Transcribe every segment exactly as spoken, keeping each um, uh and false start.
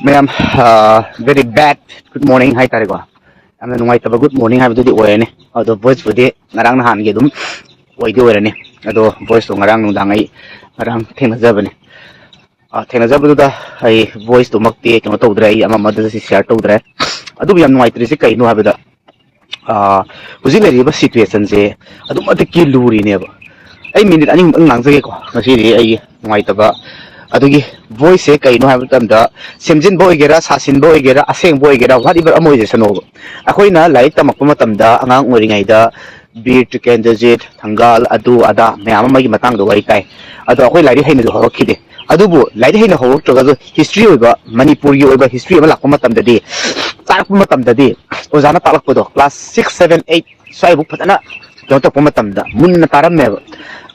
ꯃꯌꯥꯝ, ꯚꯦꯔꯤ ꯕꯦꯠ good morning ꯍꯥꯏꯇꯥꯔꯦꯀꯣ꯫ ꯌꯥꯝꯅ ꯅꯨꯡꯉꯥꯏꯇꯕ ꯒꯨꯗ ꯃꯣꯔꯅꯤꯡ ꯍꯥꯏꯕꯗꯨꯗꯤ ꯑꯣꯏꯔꯅꯤ꯫ ꯑꯗꯣ ꯚꯣꯏꯁꯄꯨꯗꯤ ꯉꯔꯥꯡ ꯅꯍꯥꯟꯒꯤ ꯑꯗꯨꯝ ꯑꯣꯏꯗꯤ ꯑꯣꯏꯔꯅꯤ꯫ ꯑꯗꯣ ꯚꯣꯏꯁꯇꯣ ꯉꯔꯥꯡ ꯅꯨꯡꯗꯥꯡ ꯑꯩ ꯉꯔꯥꯡ ꯊꯦꯡꯅꯖꯕꯅꯦ꯫ ꯑ, ꯊꯦꯡꯅꯖꯕꯗꯨꯗ ꯑꯩ ꯚꯣꯏꯁꯇꯨꯃꯛꯇꯤ ꯀꯩꯅꯣ ꯇꯧꯗ꯭ꯔꯦ, ꯑꯩ ꯑꯃ ꯑꯃꯗꯁꯨ ꯁꯤꯌꯥꯔ ꯇꯧꯗ꯭ꯔꯦ꯫ ꯑꯗꯨꯕꯨ ꯌꯥꯝ ꯅꯨꯡꯉꯥꯏꯇ꯭ꯔꯤꯁꯦ ꯀꯩꯅꯣ ꯍꯥꯏꯕꯗ, ꯑ, ꯍꯧꯖꯤꯛ ꯂꯩꯔꯤꯕ ꯁꯤꯆꯨꯋꯦꯁꯟꯁꯦ ꯑꯗꯨꯛ ꯃꯇꯤꯛꯀꯤ ꯂꯨꯔꯤꯅꯦꯕ꯫ ꯑꯩ ꯃꯤꯅꯤꯠ ꯑꯅꯤꯃꯨꯛꯇꯪ ꯉꯥꯡꯖꯒꯦꯀꯣ, ꯉꯁꯤꯗꯤ ꯑꯩꯒꯤ ꯅꯨꯡꯉꯥꯏꯇꯕ꯫ ꯑꯗꯨꯒꯤ ꯚꯣꯏꯁꯁꯦ ꯀꯩꯅꯣ ꯍꯥꯏꯕ ꯃꯇꯝꯗ, ꯁꯦꯝꯖꯤꯟꯕ ꯑꯣꯏꯒꯦꯔꯥ, ꯁꯥꯁꯤꯟꯕ ꯑꯣꯏꯒꯦꯔꯥ, ꯑꯁꯦꯡꯕ ꯑꯣꯏꯒꯦꯔꯥ, ꯋꯥꯠ ꯏꯚꯔ ꯑꯃ ꯑꯣꯏꯖꯁꯅꯣꯕ, ꯑꯩꯈꯣꯏꯅ ꯂꯥꯏꯔꯤꯛ ꯇꯝꯃꯛꯄ ꯃꯇꯝꯗ, ꯑꯉꯥꯡ ꯑꯣꯏꯔꯤꯉꯩꯗ ꯕꯤꯔ ꯇ꯭ꯔꯤꯀꯦꯟꯗ꯭ꯔꯖꯤꯠ, ꯊꯪꯒꯥꯜ, ꯑꯗꯨ ꯑꯗꯥ ꯃꯌꯥꯝ ꯑꯃꯒꯤ ꯃꯇꯥꯡꯗ ꯋꯥꯔꯤ ꯇꯥꯏ꯫ ꯑꯗꯣ ꯑꯩꯈꯣꯏ ꯂꯥꯏꯔꯤꯛ ꯍꯩꯅꯁꯨ ꯍꯧꯔꯛꯈꯤꯗꯦ꯫ ꯑꯗꯨꯕꯨ ꯂꯥꯏꯔꯤꯛ ꯍꯩꯅ ꯍꯧꯔꯛꯇ꯭ꯔꯒꯁꯨ, ꯍꯤꯁꯇ꯭ꯔꯤ ꯑꯣꯏꯕ, ꯃꯅꯤꯄꯨꯔꯒꯤ ꯑꯣꯏꯕ ꯍꯤꯁꯇ꯭ꯔꯤ ꯑꯃ ꯂꯥꯛꯄ ꯃꯇꯝꯗꯗꯤ, ꯇꯥꯔꯛꯄ ꯃꯇꯝꯗꯗꯤ, ꯑꯣꯖꯥꯅ ꯇꯥꯛꯂꯛꯄꯗꯣ, ꯀ꯭ꯂꯥꯁ ꯁꯤꯛꯁ, ꯁꯚꯦꯟ, ꯑꯩꯠ ꯁ꯭ꯋꯥꯏꯐꯥꯎ ꯐꯖꯅ ꯀꯩꯅꯣ ꯇꯧꯔꯛꯄ ꯃꯇꯝꯗ ꯃꯨꯟꯅ ꯇꯥꯔꯝꯃꯦꯕ꯫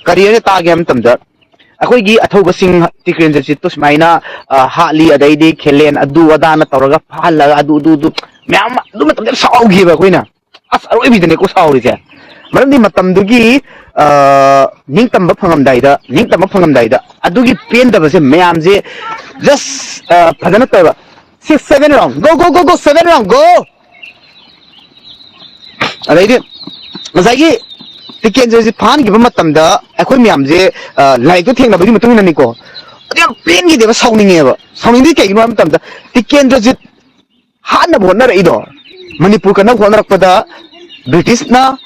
ꯀꯔꯤꯅ ꯇꯥꯒꯦ ꯍꯥꯏꯕ ꯃꯇꯝꯗ, ꯑꯩꯈꯣꯏꯒꯤ ꯑꯊꯧꯕꯁꯤꯡ ꯇꯤꯀꯦꯟꯗ꯭ꯔꯖꯤꯠꯇꯨ ꯁꯨꯃꯥꯏꯅ, ꯑ, ꯍꯥꯠꯂꯤ, ꯑꯗꯩꯗꯤ ꯈꯦꯂꯦꯟ ꯑꯗꯨ ꯑꯗꯥꯅ ꯇꯧꯔꯒ ꯐꯥꯍꯜꯂꯒ ꯑꯗꯨ, ꯑꯗꯨ, ꯑꯗꯨ ꯃꯌꯥꯝ ꯑꯃ ꯑꯗꯨ ꯃꯇꯝꯗ ꯌꯥꯝ ꯁꯥꯎꯈꯤꯕ ꯑꯩꯈꯣꯏꯅ꯫ ꯑꯁ, ꯑꯔꯣꯏꯕꯤꯗꯅꯦꯀꯣ ꯁꯥꯎꯔꯤꯁꯦ꯫ ꯃꯔꯝꯗꯤ ꯃꯇꯝꯗꯨꯒꯤ, ꯑ, ꯅꯤꯡꯇꯝꯕ ꯐꯪꯉꯝꯗꯥꯏꯗ, ꯅꯤꯡꯇꯝꯕ ꯐꯪꯉꯝꯗꯥꯏꯗ ꯑꯗꯨꯒꯤ ꯄꯦꯟꯗꯕꯁꯦ ꯃꯌꯥꯝꯁꯦ just, ꯑ, ꯐꯖꯅ ꯇꯧꯕ꯫ Six, seven round, go, go, go, go, seven round, go! ꯑꯗꯩꯗꯤ ꯉꯁꯥꯏꯒꯤ ꯇꯤꯀꯦꯟꯗ꯭ꯔꯁꯤ ꯐꯥꯍꯟꯈꯤꯕ ꯃꯇꯝꯗ ꯑꯩꯈꯣꯏ ꯃꯌꯥꯝꯁꯦ, ꯑ, ꯂꯥꯏꯔꯤꯛꯇꯣ ꯊꯦꯡꯅꯕꯒꯤ ꯃꯇꯨꯡ ꯏꯟꯅꯅꯤꯀꯣ, ꯑꯗꯨ ꯌꯥꯝ ꯄꯦꯟꯈꯤꯗꯦꯕ, ꯁꯥꯎꯅꯤꯡꯉꯦꯕ꯫ ꯁꯥꯎꯅꯤꯡꯗꯤ ꯀꯩꯒꯤꯅꯣ ꯍꯥꯏꯕ ꯃꯇꯝꯗ, ꯇꯤꯀꯦꯟꯗ꯭ꯔꯖꯤꯠ ꯍꯥꯠꯅꯕ ꯍꯣꯠꯅꯔꯛꯏꯗꯣ, ꯃꯅꯤꯄꯨꯔ ꯀꯟꯅꯕ ꯍꯣꯠꯅꯔꯛꯄꯗ ꯕ꯭ꯔꯤꯇꯤꯁꯅ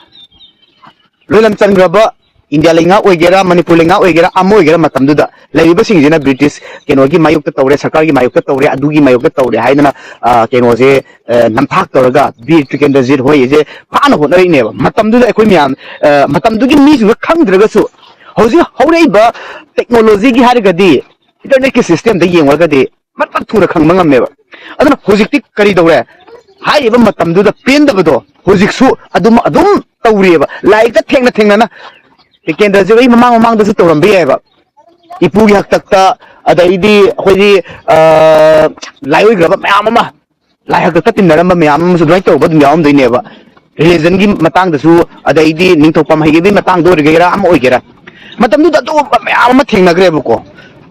ꯂꯣꯏꯂꯝ ꯆꯟꯈ꯭ꯔꯕ ꯏꯟꯗꯤꯌꯥ ꯂꯩꯉꯥꯛ ꯑꯣꯏꯒꯦꯔꯥ, ꯃꯅꯤꯄꯨꯔ ꯂꯩꯉꯥꯛ ꯑꯣꯏꯒꯦꯔꯥ, ꯑꯃ ꯑꯣꯏꯒꯦꯔꯥ, ꯃꯇꯝꯗꯨꯗ ꯂꯩꯔꯤꯕꯁꯤꯡꯁꯤꯅ ꯕ꯭ꯔꯤꯇꯤꯁ ꯀꯩꯅꯣꯒꯤ ꯃꯥꯌꯣꯛꯇ ꯇꯧꯔꯦ, ꯁꯔꯀꯥꯔꯒꯤ ꯃꯥꯌꯣꯛꯇ ꯇꯧꯔꯦ, ꯑꯗꯨꯒꯤ ꯃꯥꯌꯣꯛꯇ ꯇꯧꯔꯦ ꯍꯥꯏꯗꯅ, ꯑ, ꯀꯩꯅꯣꯁꯦ, ꯑ, ꯅꯝꯊꯥꯛ ꯇꯧꯔꯒ ꯕꯤꯔ ꯇ꯭ꯔꯤꯀꯦꯟꯗ꯭ꯔꯖꯤꯠ ꯍꯣꯏꯁꯦ ꯐꯥꯅ ꯍꯣꯠꯅꯔꯛꯏꯅꯦꯕ꯫ ꯃꯇꯝꯗꯨꯗ ꯑꯩꯈꯣꯏ ꯃꯌꯥꯝ, ꯑ, ꯃꯇꯝꯗꯨꯒꯤ ꯃꯤꯁꯤꯡꯗ ꯈꯪꯗ꯭ꯔꯒꯁꯨ, ꯍꯧꯖꯤꯛ ꯍꯧꯔꯛꯏꯕ ꯇꯦꯛꯅꯣꯂꯣꯖꯤꯒꯤ ꯍꯥꯏꯔꯒꯗꯤ, ꯏꯟꯇꯔꯅꯦꯠꯀꯤ ꯁꯤꯁꯇꯦꯝꯗ ꯌꯦꯡꯉꯨꯔꯒꯗꯤ ꯃꯇꯝ ꯊꯨꯅ ꯈꯪꯕ ꯉꯝꯃꯦꯕ꯫ ꯑꯗꯨꯅ ꯍꯧꯖꯤꯛꯇꯤ ꯀꯔꯤ ꯇꯧꯔꯦ? ꯍꯥꯏꯔꯤꯕ ꯃꯇꯝꯗꯨꯗ ꯄꯦꯟꯗꯕꯗꯣ ꯍꯧꯖꯤꯛꯁꯨ ꯑꯗꯨꯝ, ꯑꯗꯨꯝ ꯇꯧꯔꯤꯑꯕ꯫ ꯂꯥꯏꯔꯤꯛꯇ ꯊꯦꯡꯅ ꯊꯦꯡꯅꯅ ꯇꯤꯀꯦꯟꯗ꯭ꯔꯁꯦ ꯑꯩ ꯃꯃꯥꯡ ꯃꯃꯥꯡꯗꯁꯨ ꯇꯧꯔꯝꯕ ꯌꯥꯏꯑꯕ꯫ ꯏꯄꯨꯒꯤ ꯍꯥꯛꯇꯛꯇ, ꯑꯗꯩꯗꯤ ꯑꯩꯈꯣꯏꯒꯤ, ꯑ, ꯂꯥꯏꯑꯣꯏꯈ꯭ꯔꯕ ꯃꯌꯥꯝ ꯑꯃ, ꯂꯥꯏ ꯍꯥꯛꯇꯛꯇ ꯇꯤꯟꯅꯔꯝꯕ ꯃꯌꯥꯝ ꯑꯃꯁꯨ ꯑꯗꯨꯃꯥꯏꯅ ꯇꯧꯕ ꯑꯗꯨꯝ ꯌꯥꯎꯔꯝꯗꯣꯏꯅꯦꯕ꯫ ꯔꯤꯂꯤꯖꯟꯒꯤ ꯃꯇꯥꯡꯗꯁꯨ, ꯑꯗꯩꯗꯤ ꯅꯤꯡꯊꯧ ꯄꯥꯝꯍꯩꯒꯤ ꯃꯇꯥꯡꯗ ꯑꯣꯏꯒꯦꯔꯥ, ꯑꯃ ꯑꯣꯏꯒꯦꯔꯥ, ꯃꯇꯝꯗꯨꯗ ꯑꯗꯨꯒꯨꯝꯕ ꯃꯌꯥꯝ ꯑꯃ ꯊꯦꯡꯅꯈ꯭ꯔꯦꯕꯀꯣ꯫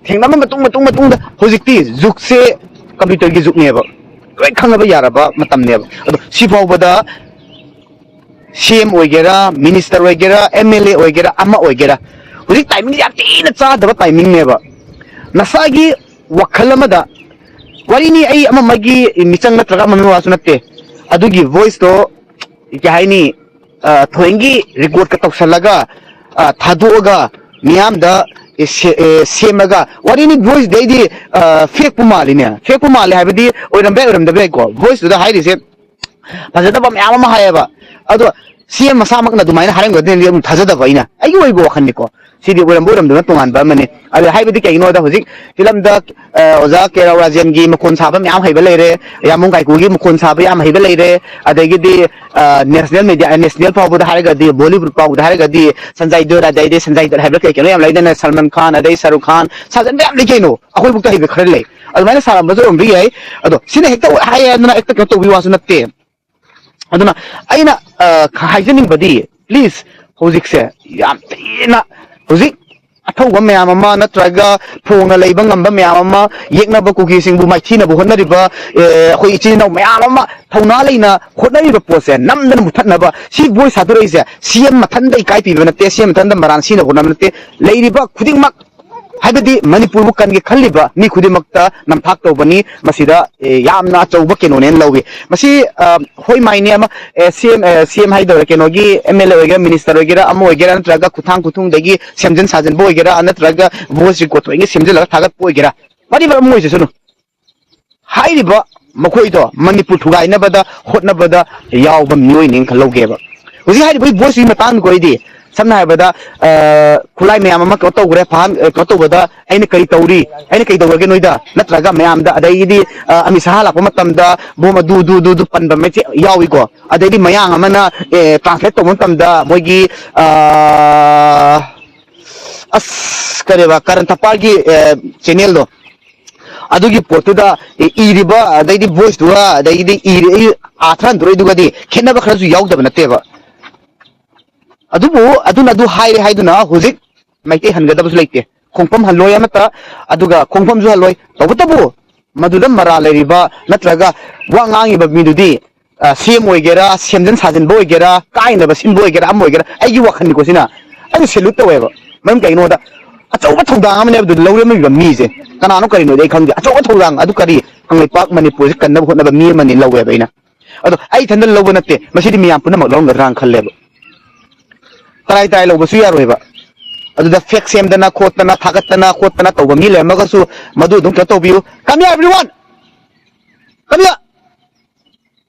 ꯊꯦꯡꯅꯕ ꯃꯇꯨꯡ, ꯃꯇꯨꯡ, ꯃꯇꯨꯡꯗ ꯍꯧꯖꯤꯛꯇꯤ ꯖꯨꯛꯁꯦ ꯀꯝꯄ꯭ꯌꯨꯇꯔꯒꯤ ꯖꯨꯛꯅꯦꯕ, ꯂꯣꯏ ꯈꯪꯉꯕ ꯌꯥꯔꯕ ꯃꯇꯝꯅꯦꯕ꯫ ꯑꯗꯣ ꯁꯤ ꯐꯥꯎꯕꯗ ꯁꯤ ꯑꯦꯝ ꯑꯣꯏꯒꯦꯔꯥ, ꯃꯤꯅꯤꯁꯇꯔ ꯑꯣꯏꯒꯦꯔꯥ, ꯑꯦꯝ ꯑꯦꯜ ꯑꯦ ꯑꯣꯏꯒꯦꯔꯥ, ꯑꯃ ꯑꯣꯏꯒꯦꯔꯥ, ꯍꯧꯖꯤꯛ ꯇꯥꯏꯃꯤꯡꯁꯦ ꯌꯥꯝ ꯊꯤꯅ ꯆꯥꯗꯕ ꯇꯥꯏꯃꯤꯡꯅꯦꯕ꯫ ꯅꯁꯥꯒꯤ ꯋꯥꯈꯜ ꯑꯃꯗ, ꯋꯥꯔꯤꯅꯤ, ꯑꯩ ꯑꯃ ꯑꯃꯒꯤ ꯃꯤꯆꯪ ꯅꯠꯇ꯭ꯔꯒ ꯑꯃ ꯑꯃꯒꯤ ꯋꯥꯁꯨ ꯅꯠꯇꯦ, ꯑꯗꯨꯒꯤ ꯚꯣꯏꯁꯇꯣ ꯀꯩ ꯍꯥꯏꯅꯤ, ꯊꯣꯏꯒꯤ ꯔꯦꯀꯣꯔꯠꯀ ꯇꯧꯁꯜꯂꯒ ꯊꯥꯗꯣꯛꯑꯒ ꯃꯤꯌꯥꯝꯗ ꯁꯦꯝꯃꯒ ꯋꯥꯔꯤꯅꯤ꯫ ꯚꯣꯏꯁꯇꯤ ꯑꯩꯗꯤ ꯐꯦꯛꯄꯨ ꯃꯥꯜꯂꯤꯅꯦ꯫ ꯐꯦꯛꯄꯨ ꯃꯥꯜꯂꯤ ꯍꯥꯏꯕꯗꯤ ꯑꯣꯏꯔꯝꯕ ꯌꯥꯏ, ꯑꯣꯏꯔꯝꯗꯕ ꯌꯥꯏꯀꯣ꯫ ꯚꯣꯏꯁꯇꯨꯗ ꯍꯥꯏꯔꯤꯁꯦ ꯐꯖꯗꯕ ꯃꯌꯥꯝ ꯑꯃ ꯍꯥꯏꯌꯦꯕ꯫ ꯑꯗꯣ ꯁꯤ ꯑꯦꯝ ꯃꯁꯥꯃꯛꯅ ꯑꯗꯨꯃꯥꯏꯅ ꯍꯥꯏꯔꯝꯒꯗ꯭ꯔꯗꯤ ꯑꯗꯨꯝ ꯊꯥꯖꯗꯕ ꯑꯩꯅ, ꯑꯩꯒꯤ ꯑꯣꯏꯕ ꯋꯥꯈꯜꯅꯤꯀꯣ꯫ ꯁꯤꯗꯤ ꯑꯣꯏꯔꯝꯕ ꯑꯣꯏꯔꯝꯗꯕꯅ ꯇꯣꯉꯥꯟꯕ ꯑꯃꯅꯤ꯫ ꯑꯗꯣ ꯍꯥꯏꯕꯗꯤ ꯀꯩꯒꯤꯅꯣꯗ ꯍꯧꯖꯤꯛ ꯐꯤꯂꯝꯗ ꯑꯣꯖꯥ ꯀꯦꯔꯥꯎ ꯔꯥꯖꯦꯟꯒꯤ ꯃꯈꯣꯟ ꯁꯥꯕ ꯃꯌꯥꯝ ꯍꯩꯕ ꯂꯩꯔꯦ, ꯌꯥꯃꯨꯡ ꯀꯥꯏꯀꯨꯒꯤ ꯃꯈꯣꯟ ꯁꯥꯕ ꯌꯥꯝ ꯍꯩꯕ ꯂꯩꯔꯦ, ꯑꯗꯒꯤꯗꯤ ꯅꯦꯁꯅꯦꯜ ꯃꯦꯗꯤꯌꯥ, ꯅꯦꯁꯅꯦꯜ ꯐꯥꯎꯕꯗ ꯍꯥꯏꯔꯒꯗꯤ, ꯕꯣꯂꯤꯋꯨꯗ ꯐꯥꯎꯕꯗ ꯍꯥꯏꯔꯒꯗꯤ ꯁꯟꯖꯥꯏ ꯗꯠ, ꯑꯗꯩꯗꯤ ꯁꯟꯖꯥꯏ ꯗꯠ ꯍꯥꯏꯕ꯭ꯔꯥ ꯀꯩ ꯀꯩꯅꯣ ꯌꯥꯝ ꯂꯩꯗꯅ, ꯁꯜꯃꯥꯟ ꯈꯥꯟ, ꯑꯗꯩ ꯁꯥꯔꯨꯈ ꯈꯥꯟ, ꯁꯥꯖꯟꯕ ꯌꯥꯝ ꯂꯩ ꯀꯩꯅꯣ꯫ ꯑꯩꯈꯣꯏꯕꯨꯛꯇ ꯍꯩꯕ ꯈꯔ ꯂꯩ꯫ ꯑꯗꯨꯃꯥꯏꯅ ꯁꯥꯔꯝꯕꯁꯨ ꯑꯣꯏꯔꯝꯕ ꯌꯥꯏ꯫ ꯑꯗꯣ ꯁꯤꯅ ꯍꯦꯛꯇ ꯍꯥꯏꯌꯦ ꯑꯗꯨꯅ ꯍꯦꯛꯇ ꯀꯩꯅꯣ ꯇꯧꯕꯤ ꯋꯥꯁꯨ ꯅꯠꯇꯦ꯫ ꯑꯗꯨꯅ ꯑꯩꯅ ꯍꯥꯏꯖꯅꯤꯡꯕꯗꯤ, ꯄ꯭ꯂꯤꯖ, ꯍꯧꯖꯤꯛꯁꯦ ꯌꯥꯝ ꯊꯤꯅ ꯍꯧꯖꯤꯛ ꯑꯊꯧꯕ ꯃꯌꯥꯝ ꯑꯃ ꯅꯠꯇ꯭ꯔꯒ ꯐꯣꯡꯅ ꯂꯩꯕ ꯉꯝꯕ ꯃꯌꯥꯝ ꯑꯃ, ꯌꯦꯛꯅꯕ ꯀꯨꯀꯤꯁꯤꯡꯕꯨ ꯃꯥꯏꯊꯤꯅꯕ ꯍꯣꯠꯅꯔꯤꯕ ꯑꯩꯈꯣꯏ ꯏꯆꯤꯜ ꯏꯅꯥꯎ ꯃꯌꯥꯝ ꯑꯃ ꯊꯧꯅꯥ ꯂꯩꯅ ꯍꯣꯠꯅꯔꯤꯕ ꯄꯣꯠꯁꯦ ꯅꯝꯗꯅ ꯃꯨꯊꯠꯅꯕ ꯁꯤ ꯚꯣꯏꯁ ꯊꯥꯗꯣꯔꯛꯏꯁꯦ꯫ ꯁꯤ ꯑꯦꯝ ꯃꯊꯟꯗ ꯏꯀꯥꯏ ꯄꯤꯕ ꯅꯠꯇꯦ, ꯁꯤ ꯑꯦꯝ ꯃꯊꯟꯗ ꯃꯔꯥꯟ ꯁꯤꯅꯕ ꯍꯣꯠꯅꯕ ꯅꯠꯇꯦ꯫ ꯂꯩꯔꯤꯕ ꯈꯨꯗꯤꯡꯃꯛ, ꯍꯥꯏꯕꯗꯤ ꯃꯅꯤꯄꯨꯔꯕꯨ ꯀꯟꯒꯦ ꯈꯜꯂꯤꯕ ꯃꯤ ꯈꯨꯗꯤꯡꯃꯛꯇ ꯅꯝꯊꯥꯛ ꯇꯧꯕꯅꯤ꯫ ꯃꯁꯤꯗ ꯌꯥꯝꯅ ꯑꯆꯧꯕ ꯀꯩꯅꯣꯅꯦꯅ ꯂꯧꯏ꯫ ꯃꯁꯤ ꯍꯣꯏ ꯃꯥꯏꯅꯦ ꯑꯃ, ꯁꯤ ꯑꯦꯝ, ꯁꯤ ꯑꯦꯝ ꯍꯥꯏꯗꯧꯔꯦ, ꯀꯩꯅꯣꯒꯤ ꯑꯦꯝ ꯑꯦꯜ ꯑꯦ ꯑꯣꯏꯒꯦꯔꯥ, ꯃꯤꯅꯤꯁꯇꯔ ꯑꯣꯏꯒꯦꯔꯥ, ꯑꯃ ꯑꯣꯏꯒꯦꯔꯥ, ꯅꯠꯇ꯭ꯔꯒ ꯈꯨꯠꯊꯥꯡ ꯈꯨꯊꯨꯡꯗꯒꯤ ꯁꯦꯝꯖꯤꯟ ꯁꯥꯖꯤꯟꯕ ꯑꯣꯏꯒꯦꯔꯥ, ꯅꯠꯇ꯭ꯔꯒ ꯚꯣꯏꯁ ꯔꯦꯀꯣꯔꯗ ꯊꯣꯏꯒꯤ ꯁꯦꯝꯖꯤꯜꯂꯒ ꯊꯥꯒꯠꯄ ꯑꯣꯏꯒꯦꯔꯥ, ꯋꯥꯔꯤ ꯃꯔꯝ ꯑꯣꯏꯁꯤꯁꯅꯨ, ꯍꯥꯏꯔꯤꯕ ꯃꯈꯣꯏꯗꯣ ꯃꯅꯤꯄꯨꯔ ꯊꯨꯒꯥꯏꯅꯕꯗ ꯍꯣꯠꯅꯕꯗ ꯌꯥꯎꯕ ꯃꯤꯑꯣꯏꯅꯦꯅ ꯈꯜꯍꯧꯒꯦꯕ꯫ ꯍꯧꯖꯤꯛ ꯍꯥꯏꯔꯤꯕ ꯚꯣꯏꯁꯀꯤ ꯃꯇꯥꯡꯗꯀꯣ, ꯑꯩꯗꯤ ꯁꯝꯅ ꯍꯥꯏꯔꯕꯗ, ꯈꯨꯠꯂꯥꯏ ꯃꯌꯥꯝ ꯑꯃ ꯀꯩꯅꯣ ꯇꯧꯈ꯭ꯔꯦ, ꯐꯥꯍꯟ-, ꯀꯩꯅꯣ ꯇꯧꯕꯗ ꯑꯩꯅ ꯀꯔꯤ ꯇꯧꯔꯤ, ꯑꯩꯅ ꯀꯩ ꯇꯧꯔꯒꯦ ꯅꯣꯏꯗ, ꯅꯠꯇ꯭ꯔꯒ ꯃꯌꯥꯝꯗ, ꯑꯗꯩꯗꯤ ꯑꯃꯤꯠ ꯁꯥꯍ ꯂꯥꯛꯄ ꯃꯇꯝꯗ ꯕꯣꯝ ꯑꯗꯨ ꯑꯗꯨ ꯑꯗꯨ ꯑꯗꯨ ꯄꯟꯕ ꯃꯌꯥꯝ ꯌꯥꯎꯏꯀꯣ꯫ ꯑꯗꯩꯗꯤ ꯃꯌꯥꯡ ꯑꯃꯅ ꯇ꯭ꯔꯥꯟꯁꯂꯦꯠ ꯇꯧꯕ ꯃꯇꯝꯗ ꯃꯣꯏꯒꯤ, ꯑꯁ, ꯀꯔꯤꯕ, ꯀꯔꯟ ꯊꯄꯥꯔꯒꯤ ꯆꯦꯅꯦꯜꯗꯣ, ꯑꯗꯨꯒꯤ ꯄꯣꯠꯇꯨꯗ ꯏꯔꯤꯕ, ꯑꯗꯩꯗꯤ ꯚꯣꯏꯁꯇꯨꯒ, ꯑꯗꯩꯗꯤ ꯏꯔꯤ ꯑꯥꯊ꯭ꯔ ꯍꯟꯗꯣꯔꯛꯏꯗꯨꯒꯗꯤ ꯈꯦꯠꯅꯕ ꯈꯔꯁꯨ ꯌꯥꯎꯗꯕ ꯅꯠꯇꯦꯕ꯫ ꯑꯗꯨꯕꯨ ꯑꯗꯨꯅ ꯑꯗꯨ ꯍꯥꯏꯔꯦ ꯍꯥꯏꯗꯨꯅ ꯍꯧꯖꯤꯛ ꯃꯩꯇꯩ ꯍꯟꯒꯗꯕꯁꯨ ꯂꯩꯇꯦ꯫ ꯈꯣꯡꯐꯝ ꯍꯜꯂꯣꯏ ꯑꯃꯠꯇ, ꯑꯗꯨꯒ ꯈꯣꯡꯐꯝꯁꯨ ꯍꯜꯂꯣꯏ꯫ ꯇꯧꯕꯇꯕꯨ ꯃꯗꯨꯗ ꯃꯔꯥ ꯂꯩꯔꯤꯕ ꯅꯠꯇ꯭ꯔꯒ ꯋꯥ ꯉꯥꯡꯉꯤꯕ ꯃꯤꯗꯨꯗꯤ, ꯑ, ꯁꯦꯝ ꯑꯣꯏꯒꯦꯔꯥ, ꯁꯦꯝꯖꯤꯟ ꯁꯥꯖꯤꯟꯕ ꯑꯣꯏꯒꯦꯔꯥ, ꯀꯥꯏꯅꯕ ꯁꯤꯟꯕ ꯑꯣꯏꯒꯦꯔꯥ, ꯑꯃ ꯑꯣꯏꯒꯦꯔꯥ, ꯑꯩꯒꯤ ꯋꯥꯈꯜꯅꯤꯀꯣ ꯁꯤꯅ, ꯑꯩꯅ ꯁꯦꯂꯨꯠ ꯇꯧꯋꯦꯕ꯫ ꯃꯔꯝ ꯀꯩꯒꯤꯅꯣꯗ, ꯑꯆꯧꯕ ꯊꯧꯗꯥꯡ ꯑꯃꯅꯦꯕ ꯑꯗꯨ ꯂꯧꯔꯝꯃꯤꯕ ꯃꯤꯁꯦ꯫ ꯀꯅꯥꯅꯣ ꯀꯔꯤꯅꯣꯗꯤ ꯑꯩ ꯈꯪꯗꯦ, ꯑꯆꯧꯕ ꯊꯧꯗꯥꯡ ꯑꯗꯨ ꯀꯔꯤ, ꯀꯪꯂꯩꯄꯥꯛ ꯃꯅꯤꯄꯨꯔꯁꯦ ꯀꯟꯅꯕ ꯍꯣꯠꯅꯕ ꯃꯤ ꯑꯃꯅꯤ ꯂꯧꯋꯦꯕ ꯑꯩꯅ꯫ ꯑꯗꯣ ꯑꯩ ꯏꯊꯟꯗ ꯂꯧꯕ ꯅꯠꯇꯦ, ꯃꯁꯤꯗꯤ ꯃꯤꯌꯥꯝ ꯄꯨꯝꯅꯃꯛ ꯂꯧꯔꯝꯒꯗ꯭ꯔꯥꯅ ꯈꯜꯂꯦꯕ꯫ ꯇꯔꯥꯏ ꯇꯔꯥꯏ ꯂꯧꯕꯁꯨ ꯌꯥꯔꯣꯏꯕ꯫ ꯑꯗꯨꯗ ꯐꯦꯛ ꯁꯦꯝꯗꯅ ꯈꯣꯠꯇꯅ ꯊꯥꯒꯠꯇꯅ ꯈꯣꯠꯇꯅ ꯇꯧꯕ ꯃꯤ ꯂꯩꯔꯝꯃꯒꯁꯨ, ꯃꯗꯨ ꯑꯗꯨꯝ ꯀꯩꯅꯣ ꯇꯧꯕꯤꯌꯨ꯫ Come here, everyone! Come here!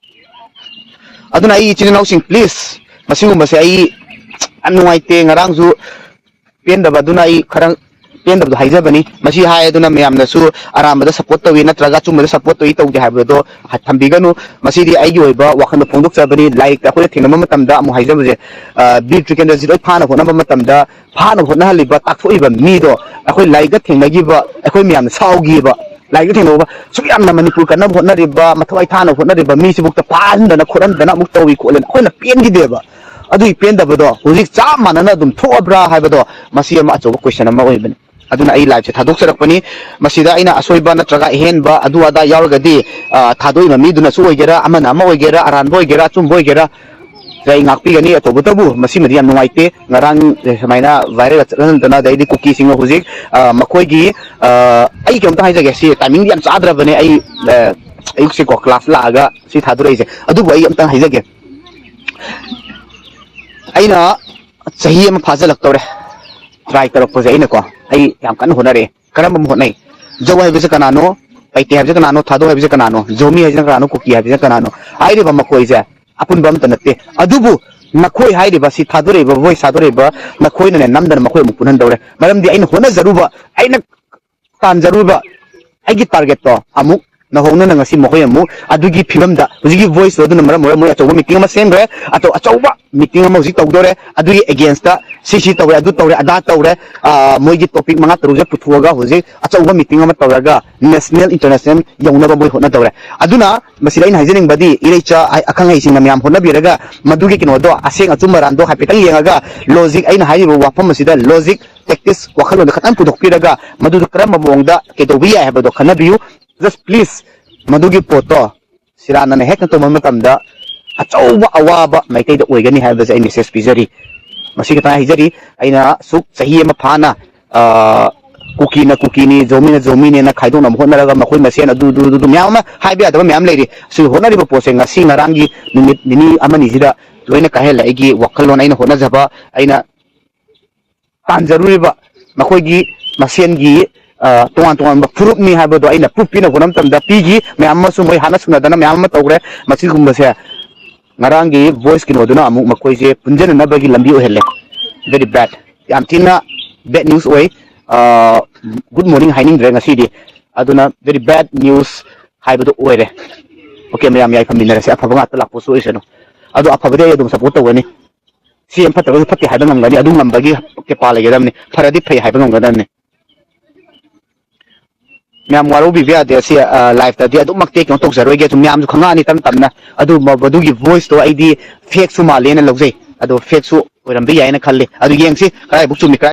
ꯑꯗꯨꯅ ꯑꯩ ꯏꯆꯤꯟ ꯏꯅꯥꯎꯁꯤꯡ, ꯄ꯭ꯂꯤꯖ, ꯃꯁꯤꯒꯨꯝꯕꯁꯦ ꯑꯩ ꯌꯥꯝ ꯅꯨꯡꯉꯥꯏꯇꯦ꯫ ꯉꯔꯥꯡꯁꯨ ꯄꯦꯟꯗꯕ ꯑꯗꯨꯅ ꯑꯩ ꯈꯔ ꯄꯦꯟꯗꯕꯗꯣ ꯍꯥꯏꯖꯕꯅꯤ꯫ ꯃꯁꯤ ꯍꯥꯏ ꯑꯗꯨꯅ ꯃꯌꯥꯝꯅꯁꯨ ꯑꯔꯥꯟꯕꯗ ꯁꯞꯄꯣꯔꯠ ꯇꯧꯏ ꯅꯠꯇ꯭ꯔꯒ ꯑꯆꯨꯝꯕꯗ ꯁꯞꯄꯣꯔꯠ ꯇꯧꯏ ꯇꯧꯗꯦ ꯍꯥꯏꯕꯗꯣ ꯊꯝꯕꯤꯒꯅꯨ꯫ ꯃꯁꯤꯗꯤ ꯑꯩꯒꯤ ꯑꯣꯏꯕ ꯋꯥꯈꯜꯗ ꯐꯣꯡꯗꯣꯛꯆꯕꯅꯤ꯫ ꯂꯥꯏꯔꯤꯛꯇ ꯑꯩꯈꯣꯏꯅ ꯊꯦꯡꯅꯕ ꯃꯇꯝꯗ ꯑꯃꯨꯛ ꯍꯥꯏꯖꯕꯁꯦ, ꯑ, ꯕꯤꯔ ꯇ꯭ꯔꯤꯀꯦꯟꯗ꯭ꯔꯖꯤꯠ ꯍꯣꯏ ꯐꯥꯅ ꯍꯣꯠꯅꯕ ꯃꯇꯝꯗ, ꯐꯥꯅ ꯍꯣꯠꯅꯍꯜꯂꯤꯕ, ꯇꯥꯛꯊꯣꯛꯏꯕ ꯃꯤꯗꯣ ꯑꯩꯈꯣꯏ ꯂꯥꯏꯔꯤꯛꯇ ꯊꯦꯡꯅꯈꯤꯕ, ꯑꯩꯈꯣꯏ ꯃꯌꯥꯝꯅ ꯁꯥꯎꯈꯤꯕ, ꯂꯥꯏꯔꯤꯛꯇ ꯊꯦꯡꯅꯕ ꯁꯨꯛ ꯌꯥꯝꯅ ꯃꯅꯤꯄꯨꯔ ꯀꯟꯅꯕ ꯍꯣꯠꯅꯔꯤꯕ, ꯃꯊꯧꯋꯥꯏ ꯊꯥꯅ ꯍꯣꯠꯅꯔꯤꯕ ꯃꯤꯁꯤꯕꯨꯛꯇ ꯐꯥꯍꯟꯗꯅ ꯈꯣꯠꯍꯟꯗꯅ ꯑꯃꯨꯛ ꯇꯧꯏ ꯈꯣꯠꯂꯦꯅ ꯑꯩꯈꯣꯏꯅ ꯄꯦꯟꯈꯤꯗꯦꯕ꯫ ꯑꯗꯨꯒꯤ ꯄꯦꯟꯗꯕꯗꯣ ꯍꯧꯖꯤꯛ ꯆꯞ ꯃꯥꯟꯅꯅ ꯑꯗꯨꯝ ꯊꯣꯛꯑꯕ꯭ꯔꯥ ꯍꯥꯏꯕꯗꯣ, ꯃꯁꯤ ꯑꯃ ꯑꯆꯧꯕ ꯀꯣꯏꯁꯟ ꯑꯃ ꯑꯣꯏꯕꯅꯤ꯫ ꯑꯗꯨꯅ ꯑꯩ ꯂꯥꯏꯐꯁꯦ ꯊꯥꯗꯣꯛꯆꯔꯛꯄꯅꯤ꯫ ꯃꯁꯤꯗ ꯑꯩꯅ ꯑꯁꯣꯏꯕ ꯅꯠꯇ꯭ꯔꯒ ꯑꯍꯦꯟꯕ ꯑꯗꯨ ꯑꯗꯥ ꯌꯥꯎꯔꯒꯗꯤ, ꯑ, ꯊꯥꯗꯣꯛꯏꯕ ꯃꯤꯗꯨꯅꯁꯨ ꯑꯣꯏꯒꯦꯔꯥ, ꯑꯃꯅ ꯑꯃ ꯑꯣꯏꯒꯦꯔꯥ, ꯑꯔꯥꯟꯕ ꯑꯣꯏꯒꯦꯔꯥ, ꯑꯆꯨꯝꯕ ꯑꯣꯏꯒꯦꯔꯥ, ꯑꯩ ꯉꯥꯛꯄꯤꯒꯅꯤ꯫ ꯇꯧꯕꯇꯕꯨ ꯃꯁꯤꯃꯗꯤ ꯌꯥꯝ ꯅꯨꯡꯉꯥꯏꯇꯦ꯫ ꯉꯔꯥꯡ ꯁꯨꯃꯥꯏꯅ ꯚꯥꯏꯔꯦꯜ ꯆꯠꯍꯟꯗꯅ, ꯑꯗꯩꯗꯤ ꯀꯨꯀꯤꯁꯤꯡꯅ ꯍꯧꯖꯤꯛ, ꯑ, ꯃꯈꯣꯏꯒꯤ, ꯑ, ꯑꯩ ꯀꯩꯅꯣꯝꯇ ꯍꯥꯏꯖꯒꯦ, ꯁꯤ ꯇꯥꯏꯃꯤꯡꯗꯤ ꯌꯥꯝ ꯆꯥꯗ꯭ꯔꯕꯅꯦ꯫ ꯑꯩ, ꯑ, ꯑꯌꯨꯛꯁꯦꯀꯣ ꯀ꯭ꯂꯥꯁ ꯂꯥꯛꯑꯒ ꯁꯤ ꯊꯥꯗꯣꯔꯛꯏꯁꯦ꯫ ꯑꯗꯨꯕꯨ ꯑꯩ ꯑꯝꯇꯪ ꯍꯥꯏꯖꯒꯦ, ꯑꯩꯅ ꯆꯍꯤ ꯑꯃ ꯐꯥꯖꯤꯜꯂꯛꯇꯧꯔꯦ ꯇ꯭ꯔꯥꯏ ꯇꯧꯔꯛꯄꯁꯦ꯫ ꯑꯩꯅꯀꯣ, ꯑꯩ ꯌꯥꯝ ꯀꯟꯅ ꯍꯣꯠꯅꯔꯛꯑꯦ꯫ ꯀꯔꯝꯕ ꯑꯃ ꯍꯣꯠꯅꯩ? ꯖꯧ ꯍꯥꯏꯕꯁꯦ ꯀꯅꯥꯅꯣ? ꯄꯩꯇꯦ ꯍꯥꯏꯕꯁꯦ ꯀꯅꯥꯅꯣ? ꯊꯥꯗꯣ ꯍꯥꯏꯕꯁꯦ ꯀꯅꯥꯅꯣ? ꯖꯣꯃꯤ ꯍꯥꯏꯁꯤꯅ ꯀꯅꯥꯅꯣ? ꯀꯨꯀꯤ ꯍꯥꯏꯕꯁꯤꯅ ꯀꯅꯥꯅꯣ? ꯍꯥꯏꯔꯤꯕ ꯃꯈꯣꯏꯁꯦ ꯑꯄꯨꯟꯕ ꯑꯝꯇ ꯅꯠꯇꯦ꯫ ꯑꯗꯨꯕꯨ ꯅꯈꯣꯏ ꯍꯥꯏꯔꯤꯕ, ꯁꯤ ꯊꯥꯗꯣꯔꯛꯏꯕ, ꯚꯣꯏꯁ ꯊꯥꯗꯣꯔꯛꯏꯕ ꯅꯈꯣꯏꯅꯅꯦ ꯅꯝꯗꯅ ꯃꯈꯣꯏ ꯑꯃꯨꯛ ꯄꯨꯟꯍꯟꯗꯧꯔꯦ꯫ ꯃꯔꯝꯗꯤ ꯑꯩꯅ ꯍꯣꯠꯅꯖꯔꯨꯕ, ꯑꯩꯅ ꯇꯥꯟꯖꯔꯨꯕ, ꯑꯩꯒꯤ ꯇꯥꯔꯒꯦꯠꯇꯣ ꯑꯃꯨꯛ ꯅꯧꯍꯧꯅꯅ ꯉꯁꯤ ꯃꯈꯣꯏ ꯑꯃꯨꯛ ꯑꯗꯨꯒꯤ ꯐꯤꯕꯝꯗ, ꯍꯧꯖꯤꯛꯀꯤ ꯚꯣꯏꯁꯇꯣ ꯑꯗꯨꯅ ꯃꯔꯝ ꯑꯣꯏꯔꯒ ꯃꯣꯏ ꯑꯆꯧꯕ ꯃꯤꯇꯤꯡ ꯑꯃ ꯁꯦꯝꯈ꯭ꯔꯦ꯫ ꯑꯆꯧ-, ꯑꯆꯧꯕ ꯃꯤꯇꯤꯡ ꯑꯃ ꯍꯧꯖꯤꯛ ꯇꯧꯗꯣꯔꯦ꯫ ꯑꯗꯨꯒꯤ ꯑꯦꯒꯦꯟꯁꯇ ꯁꯤ ꯁꯤ ꯇꯧꯔꯦ, ꯑꯗꯨ ꯇꯧꯔꯦ, ꯑꯗꯥ ꯇꯧꯔꯦ, ꯑ, ꯃꯣꯏꯒꯤ ꯇꯣꯄꯤꯛ ꯃꯉꯥ ꯇꯔꯨꯛꯁꯦ ꯄꯨꯊꯣꯛꯑꯒ ꯍꯧꯖꯤꯛ ꯑꯆꯧꯕ ꯃꯤꯇꯤꯡ ꯑꯃ ꯇꯧꯔꯒ ꯅꯦꯁꯅꯦꯜ ꯏꯟꯇꯔꯅꯦꯁꯅꯦꯜ ꯌꯧꯅꯕ ꯃꯣꯏ ꯍꯣꯠꯅꯗꯧꯔꯦ꯫ ꯑꯗꯨꯅ ꯃꯁꯤꯗ ꯑꯩꯅ ꯍꯥꯏꯖꯅꯤꯡꯕꯗꯤ, ꯏꯔꯩꯆꯥ ꯑꯈꯪ ꯑꯍꯩꯁꯤꯡꯅ ꯃꯌꯥꯝ ꯍꯣꯠꯅꯕꯤꯔꯒ ꯃꯗꯨꯒꯤ ꯀꯩꯅꯣꯗꯣ, ꯑꯁꯦꯡ ꯑꯆꯨꯝ ꯃꯔꯥꯟꯗꯣ ꯍꯥꯏꯐꯦꯠꯇꯪ ꯌꯦꯡꯉꯒ, ꯂꯣꯖꯤꯛ, ꯑꯩꯅ ꯍꯥꯏꯔꯤꯕ ꯋꯥꯐꯝ ꯑꯁꯤꯗ ꯂꯣꯖꯤꯛ, ꯇꯦꯛꯇꯤꯛꯁ, ꯋꯥꯈꯜꯂꯣꯟꯗ ꯈꯇꯪ ꯄꯨꯊꯣꯛꯄꯤꯔꯒ ꯃꯗꯨꯗ ꯀꯔꯝꯕ ꯃꯑꯣꯡꯗ ꯀꯩꯗꯧꯕ ꯌꯥꯏ ꯍꯥꯏꯕꯗꯣ ꯈꯟꯅꯕꯤꯌꯨ꯫ Just please, ꯃꯗꯨꯒꯤ ꯄꯣꯠꯇꯣ ꯁꯤꯔꯥꯟꯅꯅ ꯍꯦꯛꯇ ꯇꯧꯕ ꯃꯇꯝꯗ ꯑꯆꯧꯕ ꯑꯋꯥꯕ ꯃꯩꯇꯩꯗ ꯑꯣꯏꯒꯅꯤ ꯍꯥꯏꯕꯁꯦ ꯑꯩ ꯃꯦꯁꯦꯖ ꯄꯤꯖꯔꯤ꯫ ꯃꯁꯤ ꯈꯛꯇꯪ ꯍꯥꯏꯖꯔꯤ꯫ ꯑꯩꯅ ꯁꯨꯛ ꯆꯍꯤ ꯑꯃ ꯐꯥꯅ, ꯑ, ꯀꯨꯀꯤꯅ ꯀꯨꯀꯤꯅꯤ, ꯖꯣꯃꯤꯅ ꯖꯣꯃꯤꯅꯦꯅ ꯈꯥꯏꯗꯣꯛꯅꯕ ꯍꯣꯠꯅꯔꯒ ꯃꯈꯣꯏ ꯃꯁꯦꯟ ꯑꯗꯨ, ꯑꯗꯨ, ꯑꯗꯨ, ꯑꯗꯨ ꯃꯌꯥꯝ ꯑꯃ ꯍꯥꯏꯕ ꯌꯥꯗꯕ ꯃꯌꯥꯝ ꯂꯩꯔꯤ꯫ ꯁꯤ ꯍꯣꯠꯅꯔꯤꯕ ꯄꯣꯠꯁꯦ ꯉꯁꯤ ꯉꯔꯥꯡꯒꯤ ꯅꯨꯃꯤꯠ ꯅꯤꯅꯤ ꯑꯃꯅꯤꯁꯤꯗ ꯂꯣꯏꯅ ꯀꯥꯏꯍꯜꯂꯦ꯫ ꯑꯩꯒꯤ ꯋꯥꯈꯜꯂꯣꯟ, ꯑꯩꯅ ꯍꯣꯠꯅꯖꯕ, ꯑꯩꯅ ꯇꯥꯟꯖꯔꯨꯔꯤꯕ ꯃꯈꯣꯏꯒꯤ ꯃꯁꯦꯟꯒꯤ, ꯑ, ꯇꯣꯉꯥꯟ ꯇꯣꯉꯥꯟꯕ ꯐꯨꯔꯨꯞꯅꯤ ꯍꯥꯏꯕꯗꯣ ꯑꯩꯅ ꯄ꯭ꯔꯨꯐ ꯄꯤꯅꯕ ꯍꯣꯠꯅꯕ ꯃꯇꯝꯗ ꯄꯤꯈꯤ꯫ ꯃꯌꯥꯝ ꯑꯃꯁꯨ ꯃꯣꯏ ꯍꯥꯠꯅ ꯁꯨꯅꯗꯅ ꯃꯌꯥꯝ ꯑꯃ ꯇꯧꯈ꯭ꯔꯦ꯫ ꯃꯁꯤꯒꯨꯝꯕꯁꯦ ꯉꯔꯥꯡꯒꯤ ꯚꯣꯏꯁ ꯀꯩꯅꯣꯗꯨꯅ ꯑꯃꯨꯛ ꯃꯈꯣꯏꯁꯦ ꯄꯨꯟꯖꯟꯅꯅꯕꯒꯤ ꯂꯝꯕꯤ ꯑꯣꯏꯍꯜꯂꯦ꯫ Very bad, ꯌꯥꯝ ꯊꯤꯅ ꯕꯦꯗ ꯅ꯭ꯌꯨꯁ ꯑꯣꯏ꯫ ꯒꯨꯗ ꯃꯣꯔꯅꯤꯡ ꯍꯥꯏꯅꯤꯡꯗ꯭ꯔꯦ ꯉꯁꯤꯗꯤ꯫ ꯑꯗꯨꯅ very bad news ꯍꯥꯏꯕꯗꯣ ꯑꯣꯏꯔꯦ꯫ ꯑꯣꯀꯦ, ꯃꯌꯥꯝ ꯌꯥꯏꯐꯃꯤꯟꯅꯔꯁꯦ, ꯑꯐꯕ ꯉꯥꯛꯇ ꯂꯥꯛꯄꯁꯨ ꯑꯣꯏꯁꯅꯨ꯫ ꯑꯗꯣ ꯑꯐꯕꯗꯤ ꯑꯩ ꯑꯗꯨꯝ ꯁꯞꯄꯣꯔꯠ ꯇꯧꯒꯅꯤ꯫ ꯁꯤ ꯌꯥꯝ ꯐꯠꯇ꯭ꯔꯒꯁꯨ ꯐꯠꯇꯦ ꯍꯥꯏꯕ ꯉꯝꯒꯅꯤ, ꯑꯗꯨ ꯉꯝꯕꯒꯤ ꯀꯦꯄꯥ ꯂꯩꯒꯗꯕꯅꯤ, ꯐꯔꯗꯤ ꯐꯩ ꯍꯥꯏꯕ ꯉꯝꯒꯗꯕꯅꯤ꯫ ꯃꯌꯥꯝ ꯋꯥꯔꯧꯕꯤꯕ ꯌꯥꯗꯦ꯫ ꯁꯤ, ꯑ, ꯂꯥꯏꯐꯇꯗꯤ ꯑꯗꯨꯃꯛꯇꯤ ꯀꯩꯅꯣ ꯇꯧꯖꯔꯣꯏꯒꯦ, ꯁꯨꯝ ꯃꯌꯥꯝꯁꯨ ꯈꯪꯉꯛꯑꯅꯤ ꯇꯞ ꯇꯞꯅ꯫ ꯑꯗꯨ ꯃ-, ꯃꯗꯨꯒꯤ ꯚꯣꯏꯁꯇꯣ ꯑꯩꯗꯤ ꯐꯦꯛꯁꯨ ꯃꯥꯜꯂꯦꯅ ꯂꯧꯖꯩ, ꯑꯗꯣ ꯐꯦꯛꯁꯨ ꯑꯣꯏꯔꯝꯕ ꯌꯥꯏꯅ ꯈꯜꯂꯤ꯫ ꯑꯗꯨ ꯌꯦꯡꯁꯤ ꯀꯗꯥꯏꯕꯨꯛ ꯆꯨꯝꯃꯤ, ꯀꯗꯥꯏ